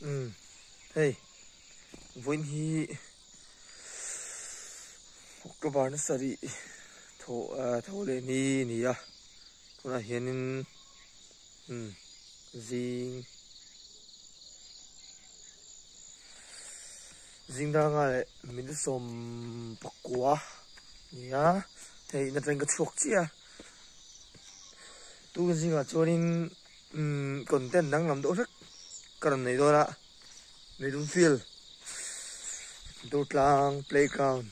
Umm hei vawiin hi October na sarih thaw ah tho leh ni a ni a tunah hianin umm zing zing danga leh minute 19 a ni a hei in atangin ka chhuak chiah a tun zingah chuanin umm content danglam deuh hlek ka rawn nei dawn a Midum field Durtlang playground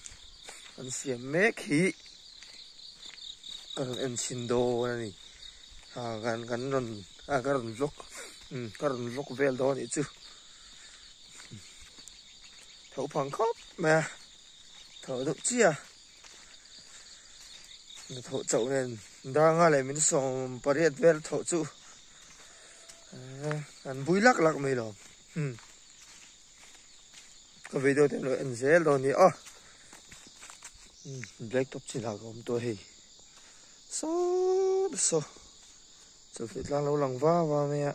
an siam mek hi ka rawn en chhin dawn a ni ah kan kan rawn ah ka rawn vlog umm ka rawn vlog vel dawn a nih chu tho phang khawp mai a tho deuh chiah a hnathawh chauh nen danga leh min 18 vel thawh chu an bui lak lak mai lo hmm ka video te lo en zel dawn ni aw black top chin ah ka awm tawh hei saw saw chawlhpui tlang lo lang va va mai a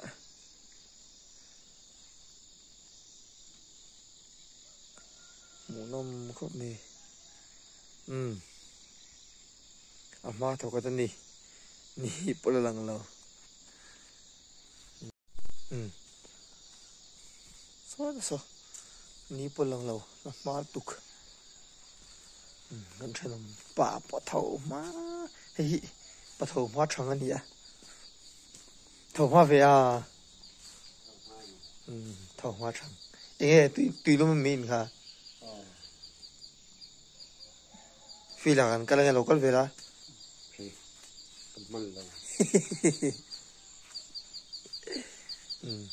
hmuhnawm khawp mai umm a hma thawk a ni ni pawh la lang lo umm saw saw ni pawh lang lo a hma tuk umm kan thenawm pa pawh tho hma hei hi pa tho hma thang a ni a tho hma ve a umm tho hma thang eng nge tui tui lum ami in kha field ah kan kal ange lo kal ve la Ka hman lo. Umm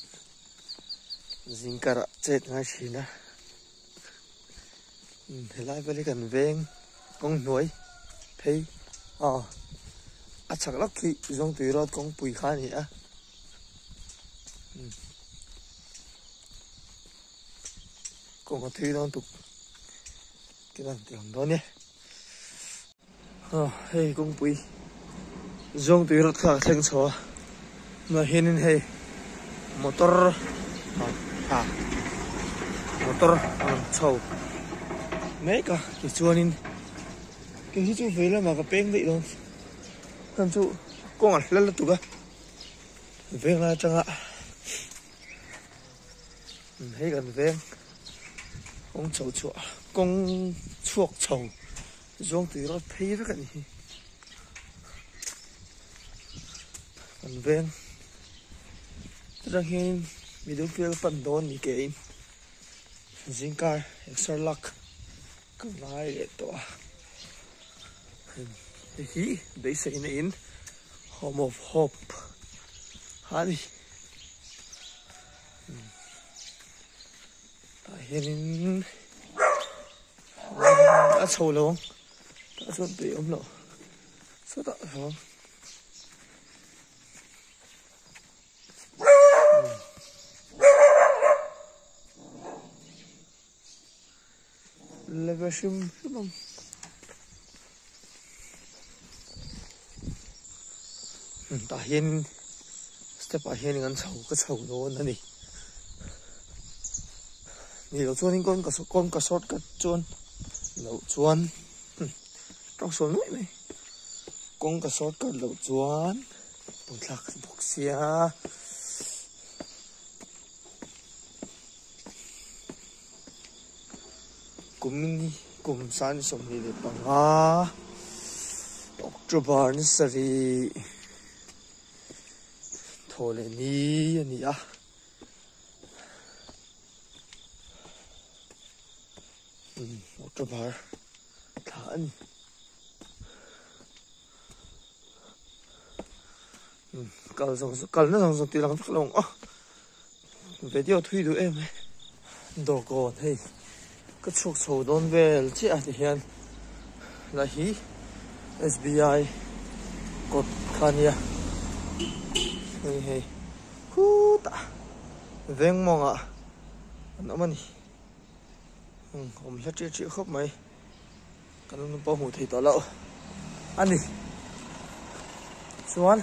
zingkar ah chet ngai thin a umm helai vel hi kan veng kawng hnuai phei aw a chhak lawk khi Zawngtui road kawngpui kha a ni a umm kawng a thui dawn tuk te lang tih ang dawn e aw hei kawngpui Zawngtui road kha a thleng chho a tunah hianin hei motor ah motor a rawn chho mek a tichuanin kei hi chu vei lamah ka peng daih dawn hman chu kawng a hla lutuk a veng lai atanga hei kan veng kawng chho chhuah kawng chhuak chho Zawngtui rawt phei vek a ni hi kan veng chutah hian middle field pan dawn ni ke in zingkar exer lak ka ngai leh tawh a hei hi beiseina in home of hope a ni tah hianin. A chho lo ang tah chuan tui a awm loh sawtah a chho ang. La ve hrim hrim ang. Tah hian step ah hian an chho ka chho dawn a ni. Ni lo chuan in kawng ka kawng ka short cut chuan loh chuan tawng sawn mai mai kawng ka short cut loh chuan thlak bawk sia. Kum hi kum 25 October ni sarih thaw leh ni a ni a. Umm October thla a ni. Umm kal zawng zawng kalna zawng zawng tih lang vek lo ang aw. Video thui duh em e. Dawrkawn hei ka chhuak chho dawn vel chiah a ti hian la hi SBI kawt kha nia hei hei khutah veng mawngah an awm a ni awm hla ṭiah ṭiah khawp mai kan awm pawh hmuh theih tawh loh a ni chuan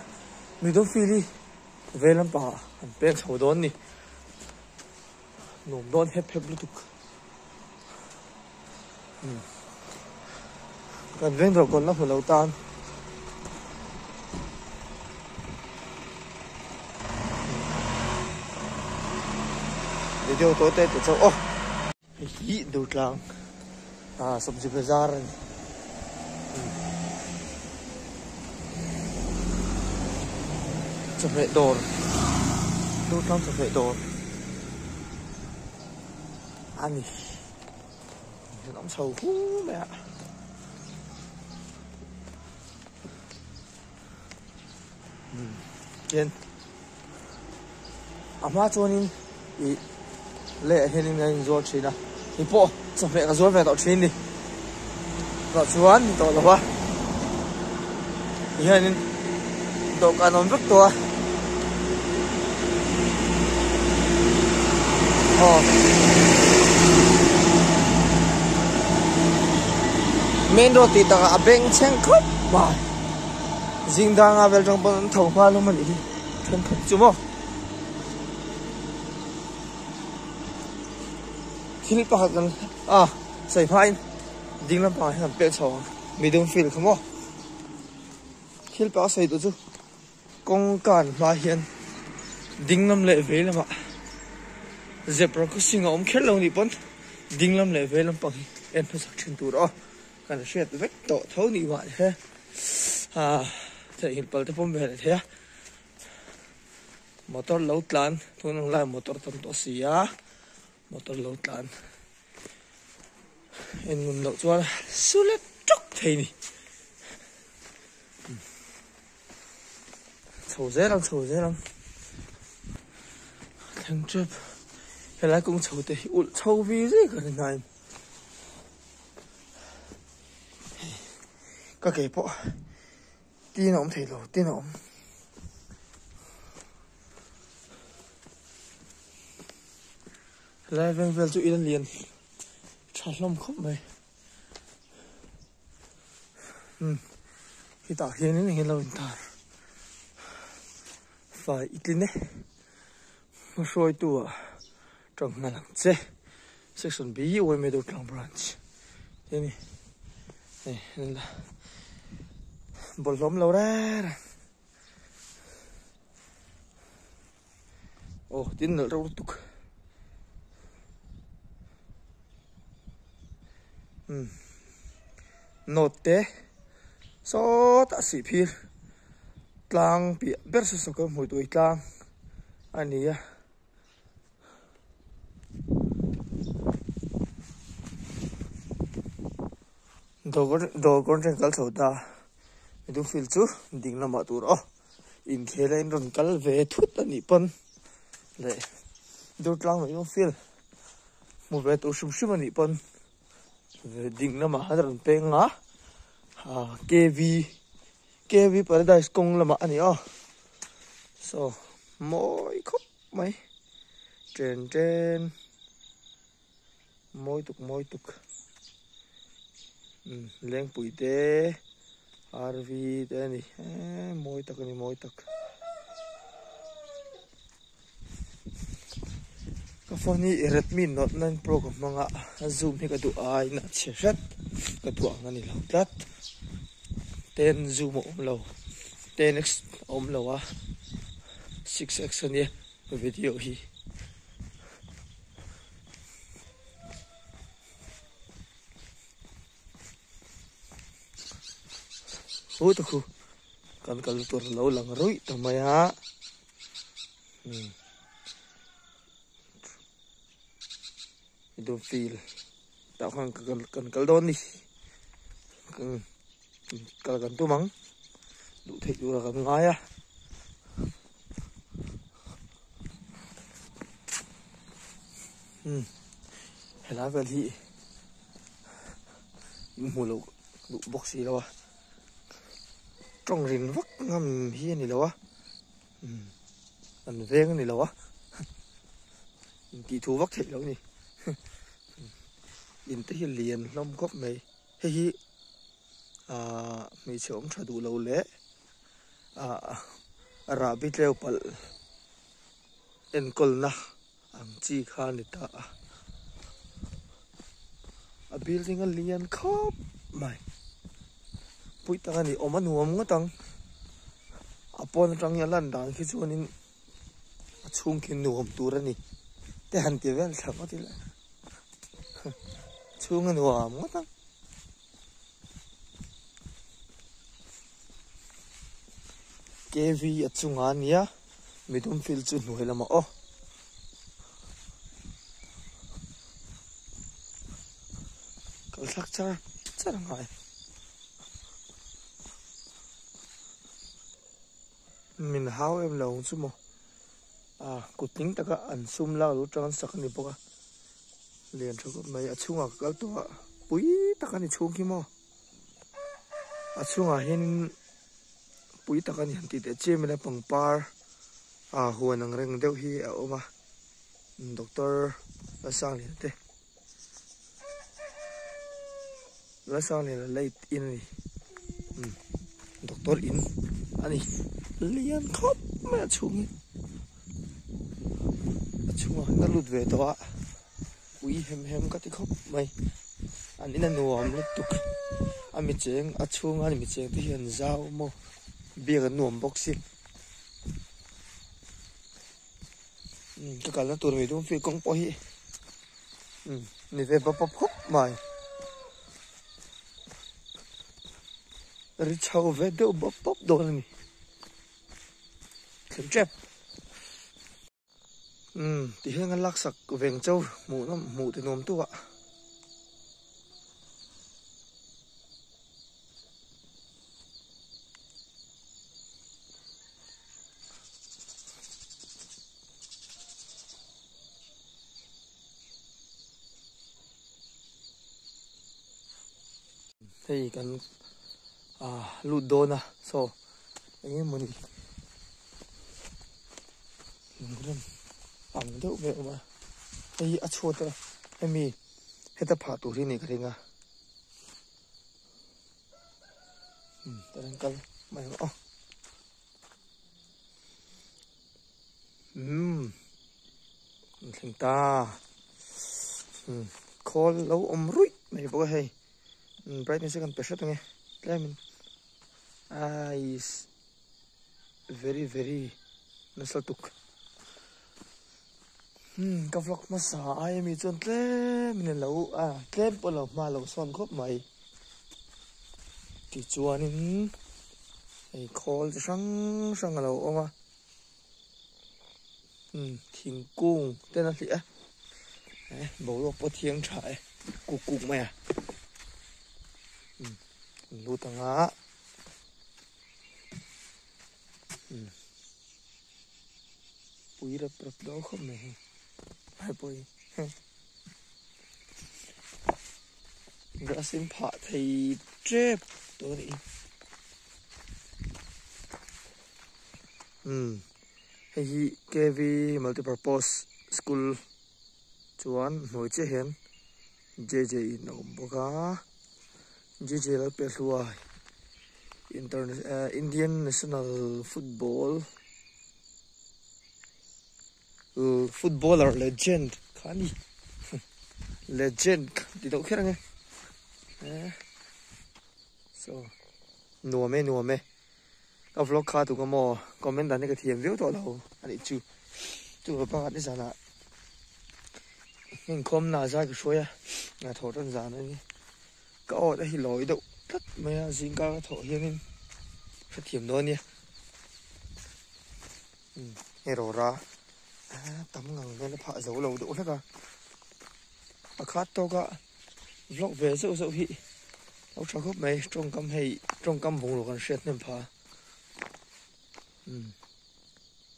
middle field hi. Vei lampangah an peng chho dawn ni. Nuam dawn hep hep lutuk. Kan veng dawrkawn la hmu lo tan. Video tawi te te chauh aw. Hei hi Durtlang ah sabzi bazar a ni. Chawhmeh dawr Durtlang chawhmeh dawr a ni. An awm chho hu mai a. Tian a hma chuanin ih leh ah hianin a inzuar thin a ni pawh chawhmeh ka zuar ve tawh thin a ni tah chuan ni tawh lo a ti hianin dawhkan a awm vek tawh a aw main road tih takah a bengchheng khawp mai. Zing danga vel tang pawn an tho nghal hlawm a nih hi thenkhat chu maw thil pakhat kan a sawi hmain ding lampangah hian an pek chho ang midum field kha maw thil pakhat sawi duh chu kawngka an hma hian ding lam leh vei lamah zebra crossing a awm kher lo nih pawn ding lam leh vei lampang hi en hmasak thin tur aw. Kan hriat vek tawh tho nih vah he ah theihnghilh pal te pawm ve leh thei a motor lo tlan tun ang lai motor tam tawh si a motor lo tlan en ngun loh chuan su let tawk thei ni chho zel ang chho zel ang thleng tep helai kawng chho te hi ulh chho vi zui ka rin aiin. Ka ke pawh tin a awm thei lo tin a awm. Helai veng vel chu ila lian tha hlawm khawp mai. Umm hetah hianin eng ilo intar fai i tlin e hmahruaitu ah tang nghal ang che. Section B Uaime Durtlang Branch te a ni hei an la bawlhhlawm lo reng reng aw tin nalh reuh lutuk umm note te sawtah sihphir tlang piah ber saw saw ka hmuh tui tlang a ni a. Dawr kawng atang kal chho ta midu field chu ding lamah tur aw inkhel a in rawn kal ve thut a nih pawn leh Durtlang midu field hmu ve tur hrim hrim a nih pawn ding lamah an rawn peng a K V K V paradise kawng lamah a ni aw saw mawi khawp. Mai chen chen mawi tuk mawi tuk umm lengpui te rv te a ni eee mawi tak a ni mawi tak ka phone hi redmi note 9 pro ka hmang a a zoom hi ka duh aiin a chhe hret ka duh ang a ni lo tlat ten zoom a awm lo 10x a awm lo a. 6x a nia video hi. Hu ta khu kan kal tur lo lang ruih ta mai a. Hmm. Idu feel ta khan kan kal dawn ni. Kan Kal kan tum ang duh theih tura kan ngai a umm helai vel hi hmu loh duh bawk si lo a tawng rin vak ngam hi a ni lo a umm an veng a ni lo a intih thu vak theih loh a ni in te hi lian hlawm khawp mai. Hei hi aah hmeichhe awm tha duh lo leh aah rahbi tleu palh enkawlna Ang chi kha a ni ta a. A building a lian khawp mai. Pui tak a ni awm a nuam ngawt ang. A pawn atang hian a lan dan khi chuanin a chhung khi nuam tur a ni. Te han ti vel thla ngawt ila. Chhung a nuam ngawt ang. K_V a chungah a nia. Midum field chu hnuai lamah aw. Kal thlak char char a ngai. Min hau em lo ang chu maw. Ah kutling taka an sum lak lo tang an sak a ni bawk a. Lian tha khawp mai a chhungah ka kal tawh a pui tak a ni chhung khi maw. A chhungah hianin pui tak a ni han tih teh chiam ila pangpar ah huan ang reng deuh hi a awm a doctor Lalsangliana te Lalsangliana late in a ni umm doctor in a ni lian khawp mai a chhung hi a chhungah hian a lut ve tawh a. Ui hem hem ka ti khawp mai an in a nuam lutuk a mi cheng a chhunga mi cheng te hian zau maw biak an nuam bawk si umm ka kalna tur mi dum field kawng pawh hi umm ni ve bawp bawp khawp mai ri chho ve deuh bawp bawp dawn a ni thleng tep. Umm ti hian a laksak veng cho hmuh nawm hmuh ti nuam tu ah. Hei kan ah lut dawn a saw eng emawni Lungrem ang deuh mai a awm a hei hi a chhuat a hemi heta phah tur hi a nih ka ring a umm ta reng kal mai ang aw umm an thleng ta umm khawl lo awm ruih mai bawk a hei umm brightness hi kan pe hret ang e tlemin ais. Very very nasa tuk hmm ka vlog hmasa ai ami chuan tlem in alo a tlem pawh alo hma alo sawn khawp mai tichuanin hei khawl chi hrang hrang alo awm a hmm thingkung ten a hliah a eh boruak pawh thiang tha e kuk kuk mai a hmm an lut ang a. Pui rep rep dawn khawp mai hei hai pawh hi grass in phah thei tep tawh a nih hi umm hei hi K_V multipurpose school chuan hnuai chiah hian J_J in a awm bawk a. J_J Lalpehluai Indian National Football Footballer Legend kha a ni Legend kha ti deuh kher ang e so nuam e nuam e ka vlog kha tuk amaw comment dan hi ka thiam viau tawh lo a nih chu chu pakhat ni zanah inkhawm na zai ka hruai a ngaithawh tan zan a ni ka awt a hi lawi deuh tlat mai a zingkar ka thawh hianin hrethiam dawn nia umm hei rawra tam ngang vel a phah zo lo deuh hlek a pakhat tawka vlog ve zeuh zeuh hi lo tha khawp mai tawngkam hei tawngkam bungruk an hriat hnem phah a umm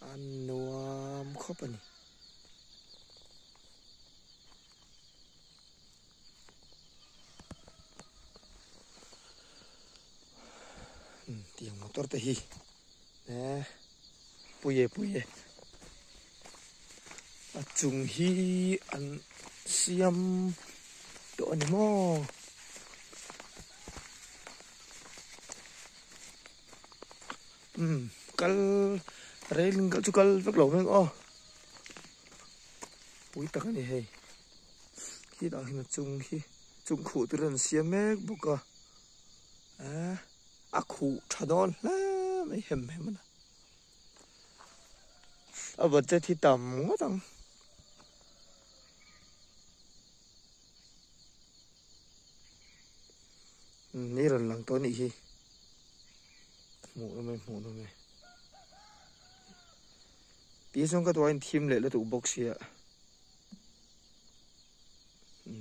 a nuam khawp a ni. Tiang motor te hi eh pui e pui e a chung hi an siam tawh a ni maw umm kal railing kal chu kal vek lo mai ang aw. Pui tak a ni hei. Khitah khian a chung khi chung khuh tur an siam mek bawk a eh a khuh tha dawn hle mai hem hem a na. A budget hi tam ngawt ang. Ni rawn lang tawh a nih hi. Hmuh nawm e hmuh nawm e. Tih chuan ka duh a inthim leh lutuk bawk sia.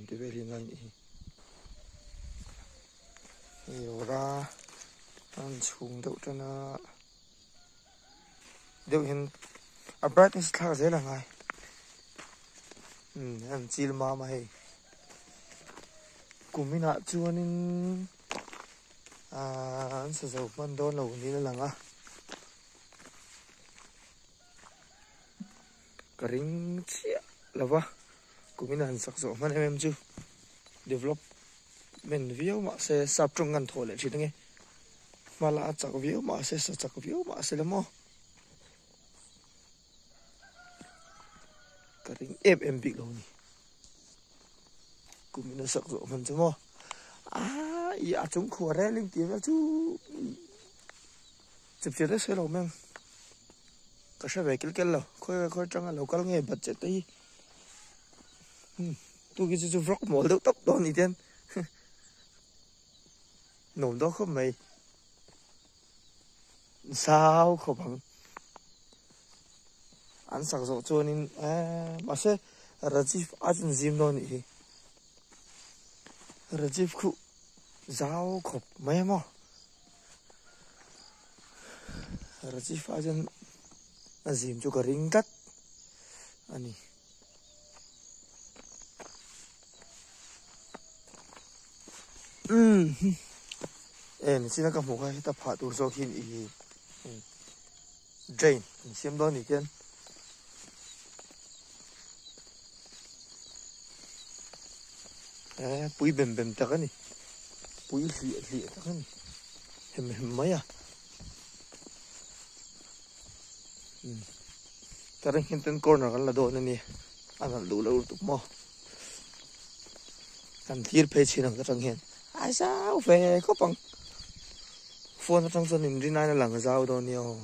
Ti vel hi ngai nih hi. Hei rawra an chhung deuh tan a deuh hian a brightness thlak zel a ngai. An chil mam a hei. Kum inah chuanin ahh an sa zo hman dawn lo niin a lang a. Ka ring chiah lo va, kum in a han sak zawh hman em em chu development viau mah se sap tawng kan thawh leh thin ange hma la a chak viau mah se sa chak viau mah se la maw ka ring em em bik lo a ni kum in a sak zawh hman chu maw aaa ih a chung khuar rel engti vel chu. Chipchil te sawi lo meng ka hre ve kel kel lo khawi khawi atanga lo kal nge budget te hi tu khi chu chu vlog mawl deuh tawp dawn ni ten nuam dawn khawp mai zau khawp ang an sak zawh chuanin eee mahse Rajiv a chin zim dawn anih hi Rajiv khu zau khawp mai a maw. Rajiv ah chuan a zim chu ka ring tlat a ni. Umm e nichina ka hmuh kha heta phah tur zawk hi ih drain an siam dawn a ni khian. Eh pui bem bem tak a ni pui hliah hliah tak a ni hem hem mai a umm ka ring hian ten corner kan la dawn a ni a nalh duh loh lutuk maw kan thlir phei chhin ang atang hian a zau ve khawp ang phone atang chuan inrin ain a lang zau dawn nia aw.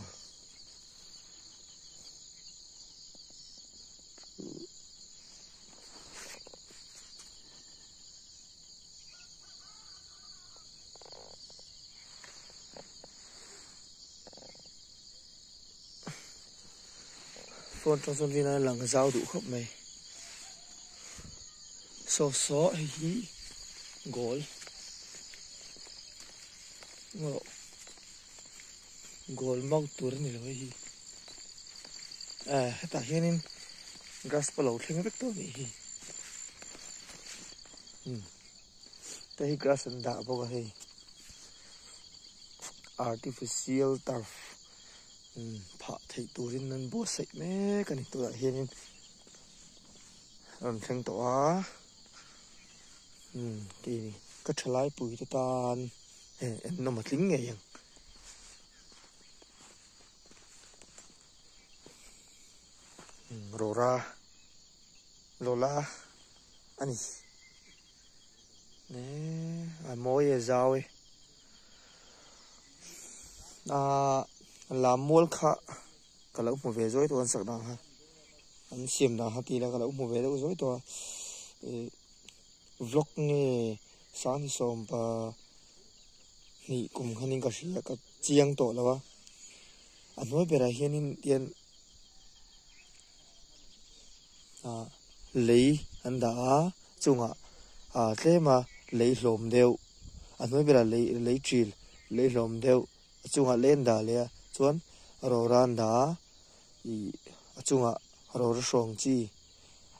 Phone tang chuan rin a lang zau duh khawp mai saw saw hei hi goal Goal mount tur a ni lo hei hi eh hetah hianin grass pawh a lo thleng vek tawh a nih hi umm hei hi grass an dah bawk a hei artificial turf umm phah theih turin an buatsaih mek a ni tunah hianin a rawn thleng tawh a umm tih ka thalai pui te tan. Eh en nawm a tling ngei ang. Rawra Lola a ni. Eh a mawi e zau e. Ah lam mual kha ka lo hmu ve zawi tawh an sak dan kha. An siam dan kha tih ila ka lo hmu ve deuh zawi tawh a. Eh vlog nge Sangni sawmpa hnih kum khanin ka hria ka chiang tawh lo a, a hnuai berah hianin tian ah lei an dah a chungah ah tlema lei hlawm deuh a hnuai berah lei lei ṭil lei hlawm deuh a chungah lei an dah leh a chuan rora an dah a ih a chungah rora hrawng chi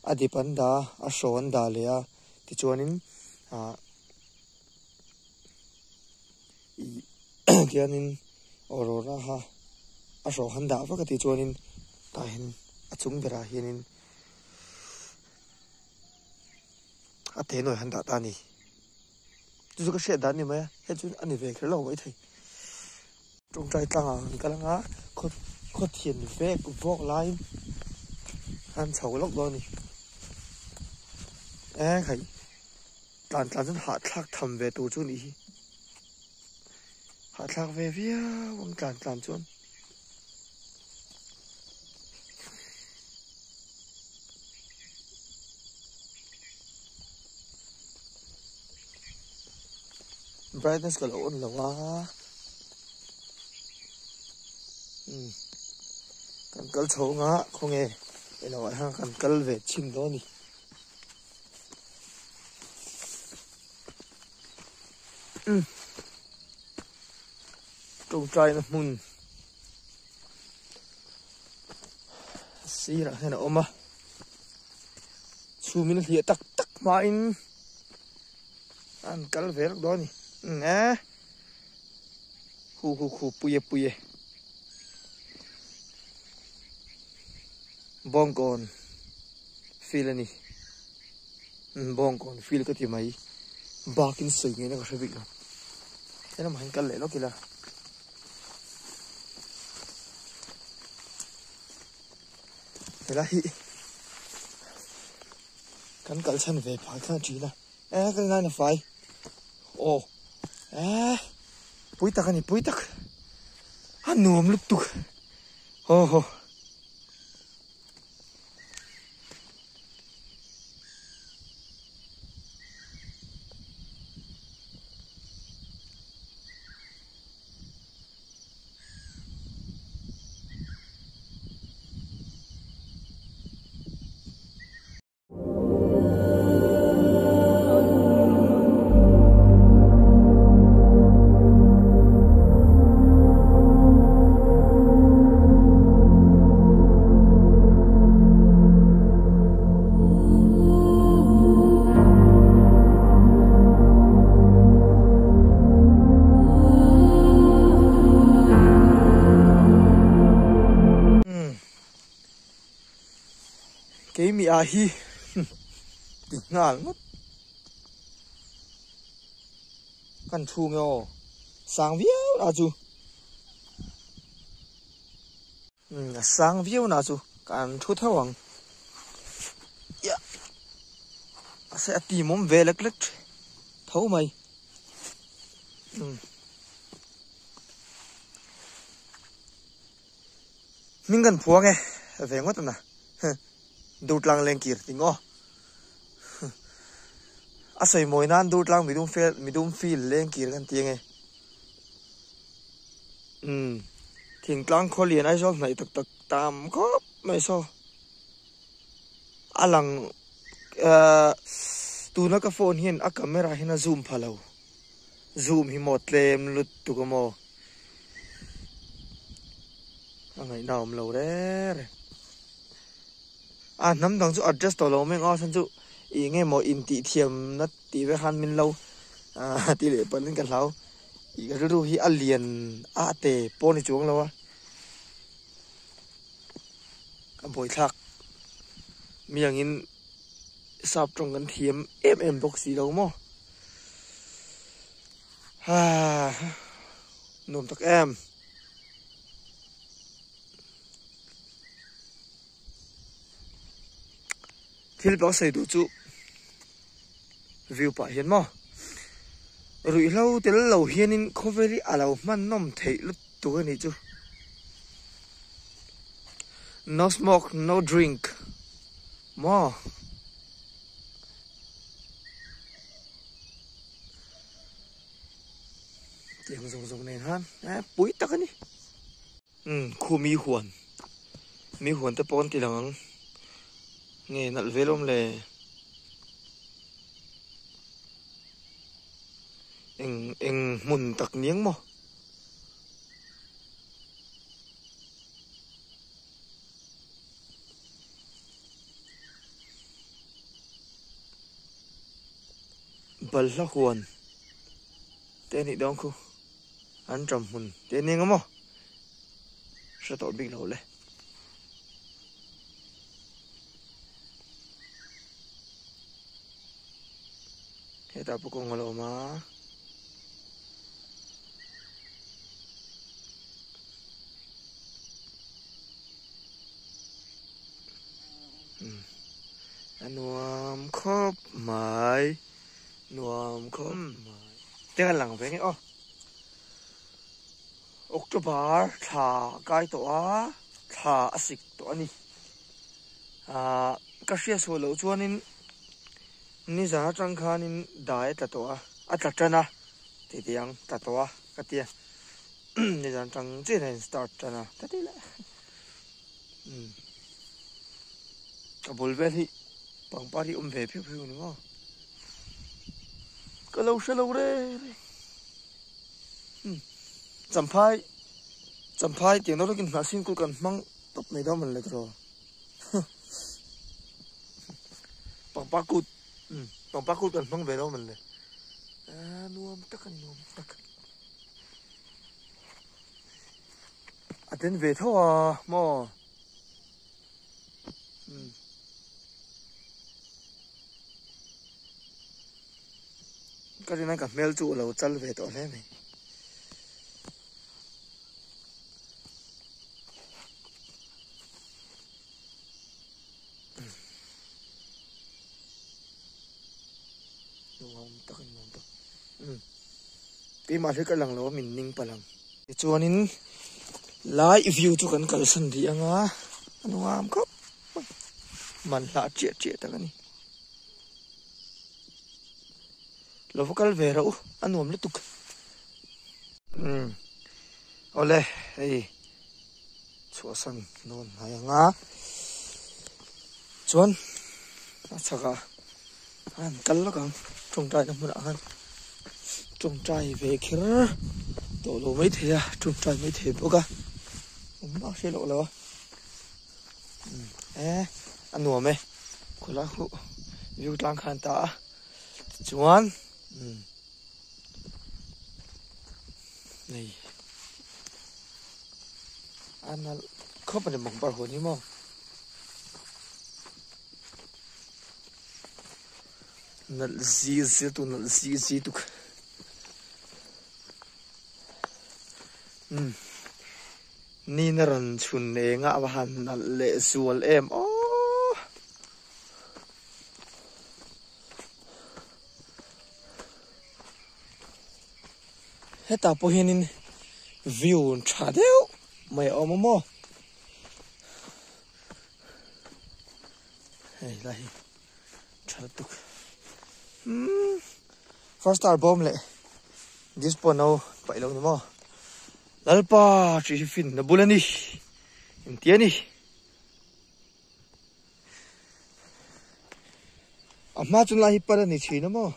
a dip an dah a a hraw an dah leh a tichuanin ah ih tianin aurora kha a hraw han dah vak a tichuanin tah hian a chung berah hianin a te nawi han dah ta a ni chu chu ka hriat dan a ni mai a hei chu a ni ve kher lo maithei. Tawngtai tlangah kan kal anga khaw thian vek vawk laiin an chho lawk dawn a ni. E khai tlan tlan chuan hahthlak tham ve tur chu nih hi hahthlak ve viau ang tlan tlan chuan. Brightness ka lo on lo a umm kan kal chho anga khawnge elo ah hian kan kal ve chhin dawn a ni umm tawngtai na hmun sirah hian a awm a chhum in a hliah tak tak hmain. An kal ve rak dawn a ni. Umm e. Hu hu hu pui e pui e. Bawngkawn field a ni. Umm bawngkawn field ka ti mai. Bakin sawi ngei na ka hre bik lo. Helamah hian kal leh lawk ila. Helai hi kan kal chhan ve phah khan thin a e ka ngai na fai aw e pui tak ani pui tak a nuam lutuk haw haw. Keimi ah hi ti nghal ngawt kan thu nge aw sang viau na chu a sang viau na chu kan thu tho ang mahse a tim awm ve lek lek tho mai. Hming kan phuang e ve ngawt ana Durtlang lengkir ti ngaw a sawi mawi nan Durtlang midum fel midum feel lengkir kan ti ange umm thingtlang khaw lian Aizawl hnaih tak tak tam khawp mai saw a lang ahh tuna ka phone hian a camera hian a zoom pha lo zoom hi maw tlem lutuk a maw. A ngaihna awm lo reng reng. A hnam dang chu adjust tawh lo mai ang a chhan chu ih nge maw intih thiamna tih vek khan min lo ah ti leh palh in ka hlau. Ih ka rilru hi a lian a te pawh a ni chuang lo a. Ka buaithlak mi angin sap tawng kan thiam em em bawk si lo maw. Haa nuam tak em. Thil pawh sawi duh chu view pah hian maw ruihhlo tel lo hianin khawvel hi a lo hman nawm theih lutuk a nih chu no smoke no drink maw. Tiang zawng zawng nen khan eh pui tak a ni. Umm khu mi huan mi huan te pawh an ti lang ang nge nalh vel awm le eng eng hmun tak niang maw. Balhla huan te a nih dawn khu an ṭam hmun te a ni ang maw hre tawh bik lo le. Hetah pawh kawng a lo awm a. Nuam khawp mai nuam khawp mai te kan lang ve nge aw October thla kai tawh a thla a sik tawh a ni ah ka hriat suah loh chuanin nizan atang khanin dai a tla tawh a a tla tan a tih tih ang tla tawh a ka tia nizan atang chiah in a in start tan a ta tih leh. Umm ka bul vel hi pangpar hi awm ve phiuh phiuh ni maw ka lo hre lo reng reng umm champhai champhai tiang deuh takin hnah sin kul kan hmang tawp mai dawn mawn le tiraw pangpar kut umm pangpar kut kan hmang ve dawn mawn le ah nuam tak a ni nuam tak. A den ve tho a maw umm ka rin a ka hmel chu a lo chal ve tawh hle mai. Nuam tak a ni nuam tak umm keimah hi ka lang lo a min ning palh ang. Tichuanin lai view chu kan kalsan rih ang a a nuam khawp mai man hlah chiah chiah tak a ni. Lo va kal ve rawh u a nuam lutuk umm awle hei. Chhuahsan dawn hnai ang a chuan a chhakah an kal lawk ang tawngtaina hmunah khan tawngtai ve kher tawh lo maithei a tawngtai maithei bawk a engmah hriat loh lo a e a nuam e khawlai khu view tlang khan ta a tichuan umm. Nei a nalh khawp a ni bawk bar hun hi maw nalh zi zi tu nalh zi zi tuk umm ni na rawn chhun eng a va han nalh leh zual em aww. Hetah pawh hianin view tha deuh mai a awm a maw hei lai hi tha lutuk umm first star bawm leh dispo no paih lo ni maw Lalpa tih hi finna bul a ni engtia ni. A hma chu lai hi pal a ni thin a maw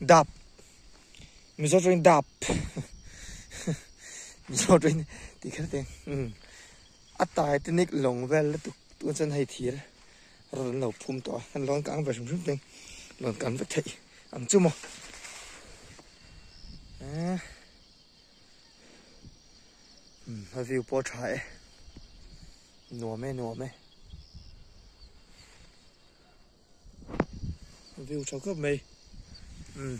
dap mizo tawngin dap mizo tawngin tih kher teng umm a tai te nik lawng vel lutuk tun chuan hei thir rawn an lo phum tawh a an lawn kang ve hrim hrim teng lawn kan vek theih ang chu maw eh. A view pawh a tha e nuam e nuam e view tha khawp mai umm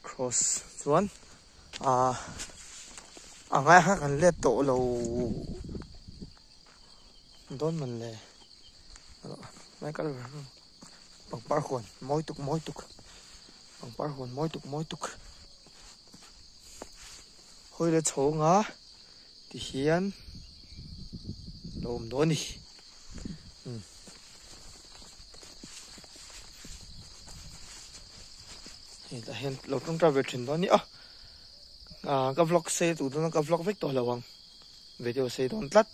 cross chuan ah a ngai kha kan let tawh lo dawn man le mai kal pangpar huan mawi tuk mawi tuk pangpar huan mawi tuk mawi tuk hawi le chhawng a ti hian lo awm dawn a ni umm hei tah hian lo tawngtai ve thin dawn a ni a ah ka vlog sei tur dawn a ka vlog vek tawh lo ang video sei dawn tlat.